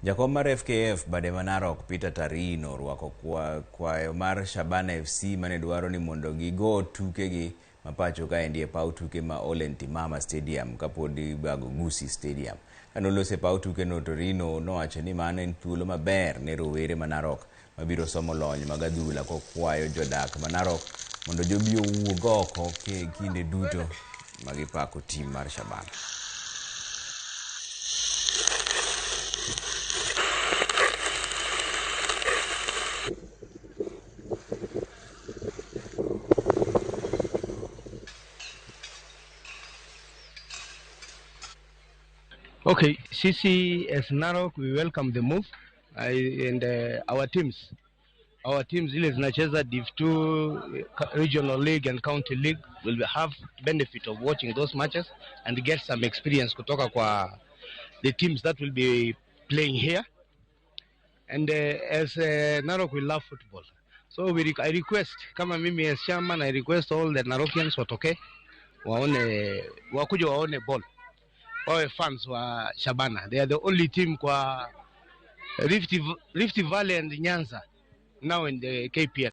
Jakom mar FKF bade ma Narok Peter Tarino orwako kwayo mar Shabana FC mane dwaro ni mondo gigo tukegi ma pacho kaendi e paw tuke ma Ole Ntimama Stadium kapod ibago Gusii Stadium. Kane oloso e paw tukeno, Torino nowacho ni mano en thuolo maber ne rowere ma Narok mabiro somo lony mag adhula kokwayo jodak ma Narok mondo jobi owuog oko kinde duto ma gipako tim mar Shabana. Okay, sisi as Narok we welcome the move. And our teams zile zinacheza Div 2, Regional League and County League will have benefit of watching those matches and get some experience kutoka kwa the teams that will be playing here. And as Narok, we love football. So I request, kama mimi as chairman, I request all the Narokians watoke waone, wakuja waone ball, wawe fans wa Shabana. They are the only team kwa Rift Valley and Nyanza now in the KPL.